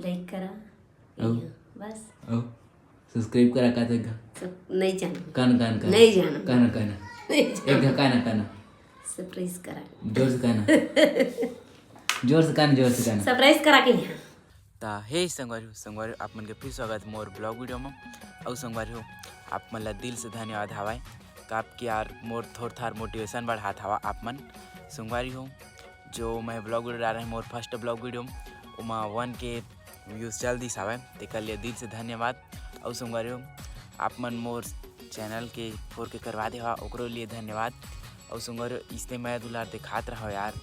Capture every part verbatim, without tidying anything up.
लाइक करा। अउ? इहाँ, बस। अउ सब्सक्राइब करा का तो एक घा सब नहीं जाना। काना काना काना नहीं जाना। काना काना नहीं एक जाना। घा काना काना सरप्राइज करा। जोर से काना जोर से काना जोर से काना सरप्राइज करा के यहाँ। ता हे संगवारी हो, संगवारी हो, आप मन के फिर स्वागत मोर ब्लॉग वीडियो में। अउ संगवारी हो, आप मन ला दिल से धन्यवाद हवाए, काप कि यार मोर थोर थार मोटिवेशन बढ़ात हवा आप मन। संगवारी हो, जो मैं ब्लॉग वीडियो डाल रहे मोर फर्स्ट ब्लॉग वीडियो, ओमा वन के व्यूज चल दिस हवय, तेकर लिए दिल से धन्यवाद। अउ संगवारी हो, आप मन मोर चैनल के फोर के करवा दे हवा, ओकरो लिए धन्यवाद। अउ संगवारी हो, इसने मैं दुलार दिखात रहो यार,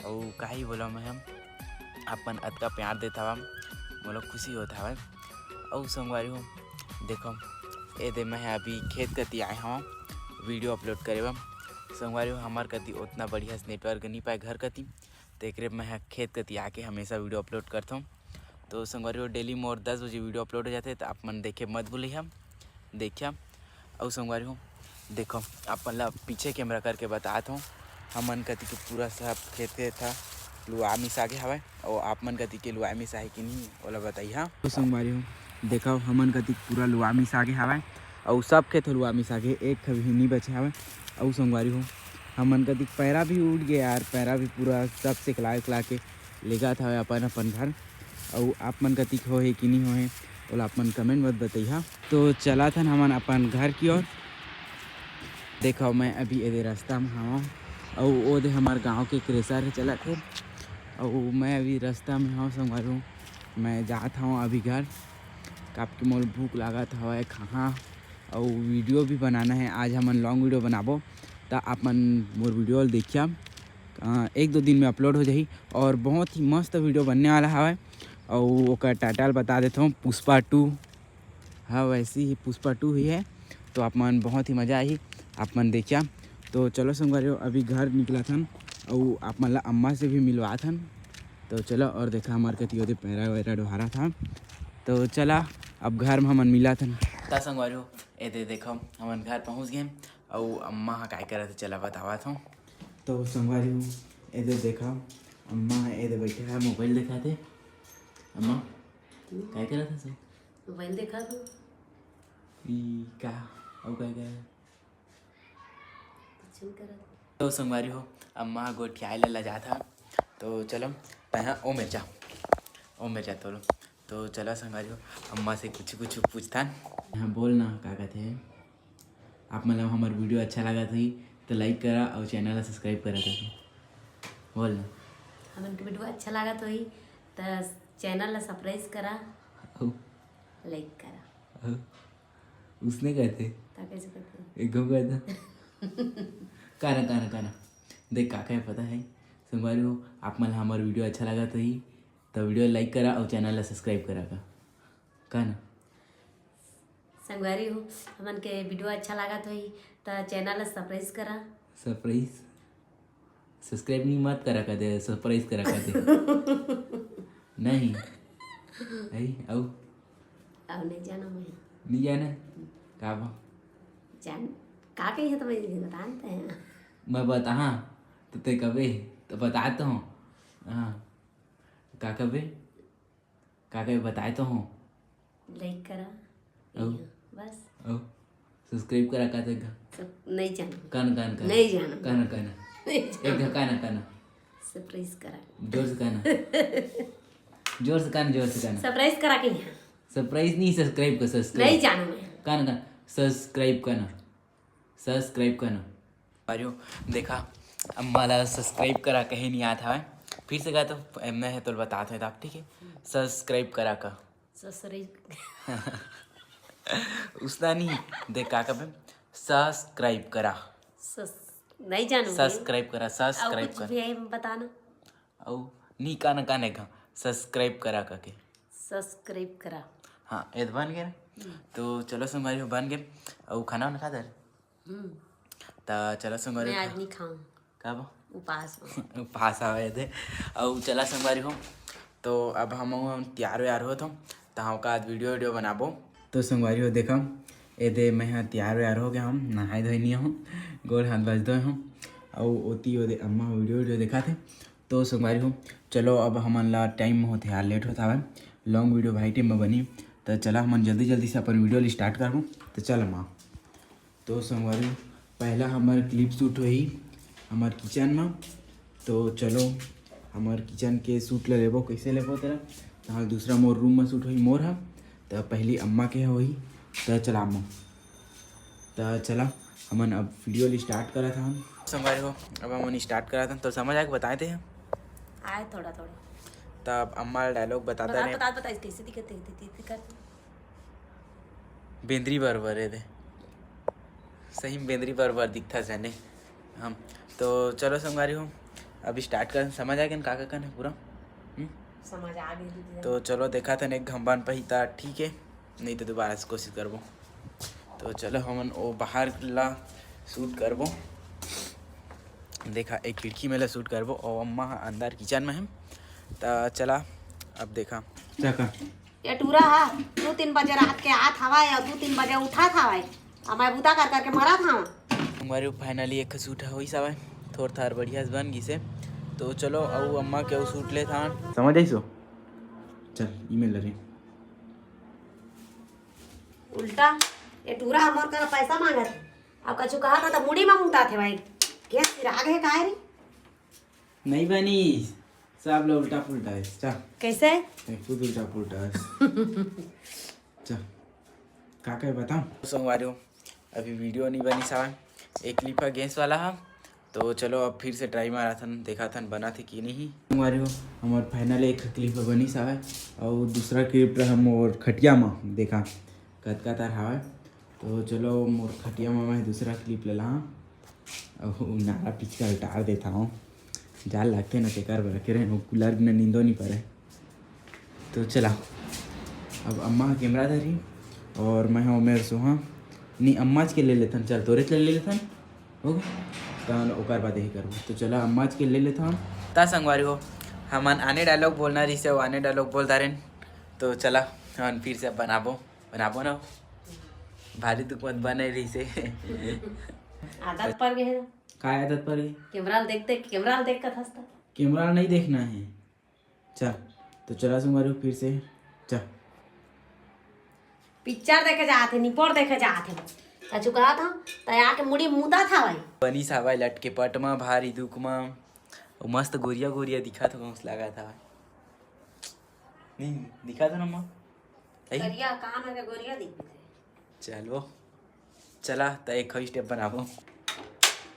अउ काही बोला मैं हम, आप मन अतका प्यार देत हवा, मोला खुशी होत हवय। अउ संगवारी हो, देखो, ए दे मैं अभी खेत कती आए हवा वीडियो अपलोड करे बर। संगवारी हो, हमार कती उतना बढ़िया से नेटवर्क नहीं पाए घर कती, तेकरे मैं ह खेत कती आके हमेशा वीडियो अपलोड करथों। तो संगवारी हो, डेली मोर दस बजे वीडियो अपलोड हो जाथे, तो आप मन देखे मत भूलिहा, देखिया। अउ संगवारी हो, देखो, आप मन ला पीछे कैमरा करके बतात हूँ, हमन कती के पूरा सब खेत के था लुआ मिसा के हवय, अउ आप मन कती के लुआ मिसा है कि नहीं, ओला बताइहा। तो संगवारी हो, देखो, हमन कती पूरा लुआ मिसा के हवय, अउ सब खेत लुआ मिसा के एक भी नहीं बचे हवय। अउ संगवारी हो, हमन कती पैरा भी उठ गए यार, पैरा भी पूरा सब सिकला उकला के लेगत हवय अपन अपन घर। अउ आप मन कती होहे कि नहीं होहे, ओला आप मन कमेंट मत बतइहा। तो चलत हन हमन अपन घर की ओर। देखो, मैं अभी एदे रास्ता में हवं, अउ ओदे हमर गांव के क्रेशर चलत हे, अउ मैं अभी रास्ता में हवं संगवारी हो। मैं जात हवं अभी घर, काप के मोर भूख लागत हवय, खाहा अउ वीडियो भी बनाना है। आज हमन लॉन्ग वीडियो बनाबो, त आप मन मोर वीडियो ल देखिया, अ, एक दो दिन में अपलोड हो जाही और बहुत ही मस्त वीडियो बनने वाला हवय। अउ ओकर टाइटल बता देथों, पुष्पा टू। हाँ, वैसी ही पुष्पा टू ही है, तो आप मन बहुत ही मजा आही, आप मन देखिया। तो चलो संगवारी हो, अभी घर निकलत हन, अउ आप मन ला अम्मा से भी मिलवात हन। तो चलो, और देखा हमार कती ओदे पैरा वैरा डोहारत हन। तो चला, अब घर में हमन मिलत हन। ता संगवारी हो, एदे देखो, हमन घर पहुँच गए, अउ अम्मा ह काय करत हे, चला बतावत हूँ। तो संगवारी हो, एदे देखो, अम्मा ह एदे बैठे हे, मोबाइल देखत हे। अम्मा, काय करत हे सब? मोबाइल देखा तू? ई का? अउ काय करत? कुछ नहीं करत। तो संगवारी हो, अम्मा ह गोठियाए ला जात हा। तो चलो, तैं ओ मेर जा, ओ मेर जा तोलो। तो चलो संगवारी हो, अम्मा से कुछ कुछ पूछथन। हाँ, बोल ना, का कहते हैं? आप मन ला हमर वीडियो अच्छा लागत होही, तो लाइक करा अउ चैनल ला सब्सक्राइब करा करके। बोल ना। हमन के वीडियो अच्छा लागत होही, त चैनल ला सब्सक्राइब करा, अउ, लाइक करा। अउ, उसने कहते, ता कैसे कहते हैं? एक गो कहते। काना, काना, काना। देख, का का है पता है? संगवारी हो, आप मन ला हमर वीडियो अच्छा लागत होही, तो वीडियो लाइक करा अउ चैनल ला सब्सक्राइब करा का। का ना? संगवारी हो, हमन के वीडियो अच्छा लागत होही, त चैनल ला सब्सक्राइब करा। सरप्राइज? सब्सक्राइब नहीं मत करा का दे, सरप्राइज करा का दे। नहीं। आई, अउ? अब नहीं जाना मैं। नहीं जाना? का बा? जान, का कही है तो मैं नहीं बताते हैं। मैं बताहा, तो ते कबे, तो बता तो हूँ। हाँ। का कबे? का कबे बताए तो हूँ। लाइक करा। अउ? इहाँ, बस। अउ? सब्सक्राइब करा का ते का? सब नहीं जाना। काना, काना, काना। नहीं जाना। काना, काना। नहीं एक जाना। घा काना, काना। सरप्राइज करा। जोर से काना। जोर से काना, जोर से काना। सरप्राइज करा के यहाँ। सरप्राइज नहीं, सब्सक्राइब कर, सब्सक्राइब। नहीं जाना मैं। काना, काना। सब्सक्राइब करना। सब्सक्राइब करना। अरे देखा, अम्मा ला सब्सक्राइब करा कहे नहीं आत हवय। फिर से कहा तो मैं है तो बतात हूँ आप, ठीक है? सब्सक्राइब करा का। ससुरी। उसना नहीं, देख का कबे, सब्सक्राइब करा। सस-, नहीं जानू मैं। सब्सक्राइब करा, और सब्सक्राइब कुछ करा। भी है बताना। अउ नहीं काना काने का, सब्सक्राइब करा का के। सब्सक्राइब करा। हाँ, ये तो बन गए ना। तो चलो संगवारी हो, बन गए। अउ खाना वाना खा दे। हम्म। तो चलो संगवारी मैं हो, आज नहीं खाऊं। का बा? उपास हूँ। पास आवे थे। अउ चला संगवारी हो, तो अब हम, हम तैयार व्यार होत हूँ, तो हम का आज वीडियो वीडियो बनाबो। तो संगवारी हो, देखा, ए दे मैं हा तैयार व्यार हो गया हूँ, नहाए धोए नहीं हूँ, गोड़ हाथ बस धोए हूँ। अउ ओती ओदे अम्मा वीडियो वीडियो देखा थे, तो संगवारी हो, चलो, अब हमन ला टाइम होत हे यार, लेट होत हवय, लॉन्ग वीडियो भारी टाइम में बनी। तो चला, हमन जल्दी जल्दी से अपन वीडियो ला स्टार्ट करबो। तो चल अम्मा। तो संगवारी हो, पहला हमर क्लिप शूट होही हमर किचन में। तो चलो, हमर किचन के शूट ला लेबो। कैसे लेबो तेला? तहाँ दूसरा मोर रूम में शूट होही मोर हा, तो पहली अम्मा के होही। तो चला अम्मा, तो चला, हमन अब वीडियो ला स्टार्ट करत हन। संगवारी हो, अब हमन स्टार्ट करत हन। तो समझ आए के बताए थे? आए थोड़ा थोड़ा। तब अम्मा डायलॉग बताता बता, रहे। बता, बता, कैसे दिखत हे, दिखत, दिखत। बेंदरी बरोबर हे दे, सही में बेंदरी बरोबर दिखता जाने हम। तो चलो संगवारी हो, अभी स्टार्ट कर। समझ आ गया का का करना है पूरा? हम्म? समझ आ गई दीदी। तो चलो, देखा था एक घंबान पहिता, ठीक है, नहीं तो दोबारा से कोशिश करबो। तो चलो, हमन ओ बाहर ला शूट करबो। देखा, एक खिड़की में ला शूट करबो, और अम्मा ह अंदर किचन में है। त चला, अब देखा। क्या कर? ये टूरा हा दू तीन बजे रात के आत हवय अउ दू तीन बजे उठात हवय, अउ मैं बूता कर करके मरत हवं। हमारे फाइनली एक शूट होइस हवय, थोर थार बढ़िया से बन गिसे। तो चलो, अउ अम्मा के अउ शूट लेत हन। समझ आइस हो? चल, ईमेल ला रे। उल्टा ये टूरा हमर कर पैसा मांगत हे, अउ कछु कहा था तो मुड़ी में मुतात हे भाई। गैस सिराग हे काय रे? नहीं बनी, सब ला उल्टा पुल्टा है। चा। कैसे? नहीं, खुद उल्टा पुल्टा है। चा, का कहे बताओ? संगवारी हो, अभी वीडियो नहीं बनी सावन, एक क्लिप है गैस वाला हा। तो चलो, अब फिर से ट्राई मारा थन, देखा थन बना थे कि नहीं। संगवारी हो, हमार फाइनल एक क्लिप बनी सावन, और दूसरा क्लिप हम और खटिया में देखा कतका तार हावय। तो चलो, मोर खटिया में मैं दूसरा क्लिप ले ला। अउ नारा पिचका उतार देता हूँ। जाल लगते ना, तेकर बर रखे रहे, वो कूलर बिना नींदो नहीं पारे। तो चला, अब अम्मा ह कैमरा धरी और मैं हूँ मेर सोहा। नहीं, अम्मा के ले लेथन, चल, तोरे ले लेथन, हो गए, तहन ओकर बाद यही करबो। तो चला, अम्मा के ले लेथन। ता संगवारी हो, हमन आने डायलॉग बोलना रहिसे, वो आने डायलॉग बोल दारेन। तो चला, हमन फिर से बनाबो, बनाबो ना, भारी दुख मत बने रहिसे। आदत पड़ गए है। का आदत पड़ गई? कैमरा ल देख देख, कैमरा ल देख कथस त। कैमरा नहीं देखना है। चल, तो चला संगवारी हो फिर से। चल। पिक्चर देखे जात हे, निपोर देखे जात हे। कछु कहा था, त आके मुड़ी मुदा था भाई। बनी सावाई लटके पट मा, भारी दुख मा। वो मस्त गोरिया गोरिया दिखा था, मस्त लगा था। नहीं, दिखा था ना माँ? सही? करिया काम है, गोरिया दिख रहे। चलो, चला, त एक स्टेप बनाबो।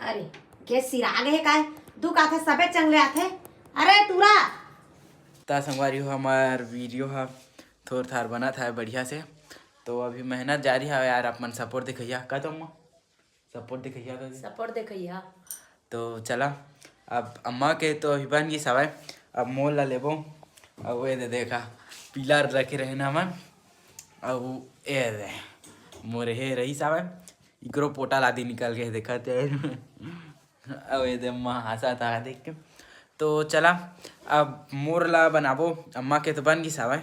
अरे, के सिराग हे काय? दू काथे सफेद चंगले आथे। अरे, टूरा! त संगवारी हो, हमार वीडियो हा थोर थार बना था बढ़िया से। तो अभी मेहनत जारी है यार, आप मन सपोर्ट दिखैया। का तो अम्मा? सपोर्ट दिखैया का? सपोर्ट दिखैया। तो चला, अब अम्मा के तो अभी बन गई सवाई, अब मोर ला लेबो। अब ये दे देखा, पीला रखे रहे ना हमन। अब ये दे, मोर हे रही सवाई, इकरो पोटा लादी निकल गए, देखा ते। अब ये दे अम्मा हंसा था देख के। तो चला, अब मोर ला बनाबो, अम्मा के तो बन गई सवाई।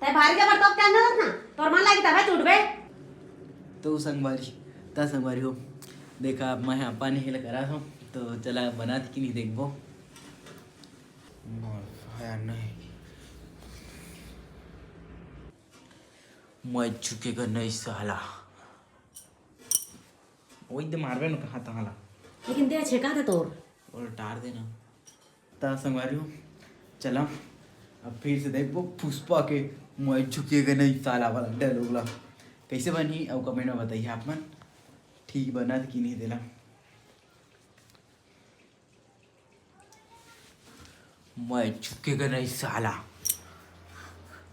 तै भारी जबर तोप के अंदर रख ना, तोर मन लागी तभे टूटबे। तो संगवारी, ता संगवारी हो, देखा, अब मैं अपन ही करा हूँ, तो चला, बना थी कि नहीं देखबो। मोर भाया नहीं। मैं झुकेगा नहीं साला। वही दे मारबे न कहा तहाँ ला। लेकिन दे छेका था तोर। और टार देना। ता संगवारी हो, चला, अब फिर से देखबो पुष्पा के मैं झुकेगा नहीं साला वाला डायलॉग ला। कैसे बनी, अब कमेंट में बताइए आप मन, ठीक बना कि नहीं देला। मैं झुकेगा नहीं साला।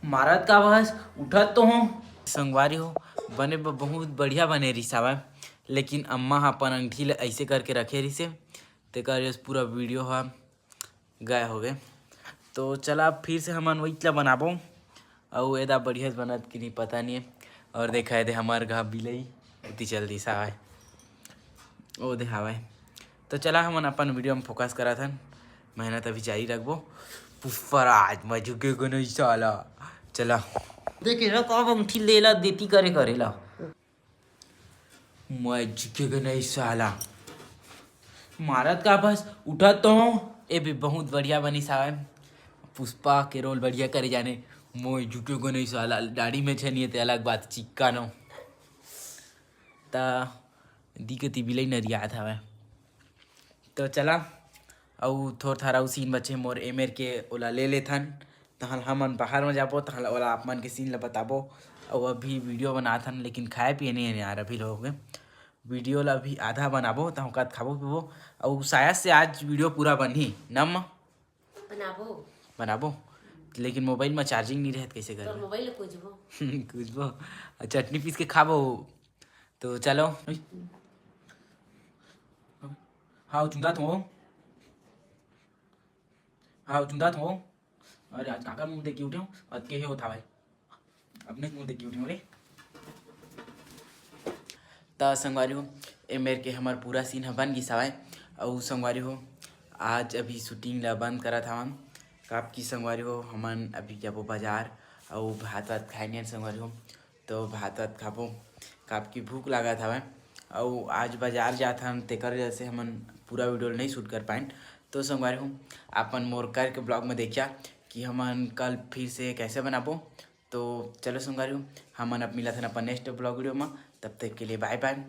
मारत का बस, उठत तो हूँ। संगवारी हो, बने ब-, बहुत बढ़िया बने रिहिस हवय, लेकिन अम्मा ह अपन अंगठी ल ऐसे करके रखे रिहिसे, तेकर वजह से पूरा वीडियो ह गए हो गए। तो चला, अब फिर से हमन वही ला बनाबो। अउ एदा बढ़िया से बनत कि नहीं पता नहीं है। और देखा है दे हमार गा बिलई उती चल दिस हवय, ओ दे हवय। तो चला, हमन अपन वीडियो में फोकस करत हन, मेहनत अभी जारी रखबो। पुष्पराज, मैं झुकेगा नहीं साला। चला। देखे ना, कब अंगठी लेला देती करे करेला। मैं झुकेगा नहीं साला। मारत का बस, उठत तो हूँ। ए भी बहुत बढ़िया बनिस हावय। पुष्पा के रोल बढ़िया करे जाने। मोय झूठो को नहीं साला, दाढ़ी में छनिए ते अलग बात, चिक्का नो। त दी के ती बिलई नरियात हवय। तो चला, अउ थोर थार अउ सीन बचे मोर एमेर के, ओला ले लेथन। तहन हमन बाहर में जाबो, तहन ओला आप मन के सीन ला बताबो। अउ अभी वीडियो बनाथन, लेकिन खाए पिए नहीं है यार अभी लोगों के। वीडियो ला अभी आधा बनाबो, तहन ओकर बाद खाबो पीबो। अउ शायद से आज वीडियो पूरा बनही, नम बनाबो। बनाबो, लेकिन मोबाइल में चार्जिंग नहीं रहत, कैसे तोर करबो? मोबाइल ले कुछ वो। कुछ वो, चटनी पीस के खाबो। तो चलो। हाँ, चुंदा तो। हाँ, चुंदा तो। अरे, आज काकर मुंह देख के उठे हूँ, अतके हे होत हवय। अपने मुंह देख के उठे हूँ रे। त संगवारी हो, ए मेर के हमर पूरा सीन ह बन गिस हवय। अउ संगवारी हो, आज अभी शूटिंग ला बंद करत हवन, काबर कि संगवारी हो, हमन अभी जाबो बाजार अउ भात वात खाए नियन संगवारी हो। तो भात वात खाबो, काबर कि भूख लागत हवय। अउ आज बाजार जात हन, तेकर वजह से हमन पूरा वीडियो ल नहीं शूट कर पाएन। तो संगवारी हो, अपन मोर कल के ब्लॉग में देखिया कि हमन कल फिर से कैसे बनाबो। तो चलो संगवारी हो, हमन अब मिलत हन अपन नेक्स्ट ब्लॉग वीडियो में। तब तक के लिए बाय बाय।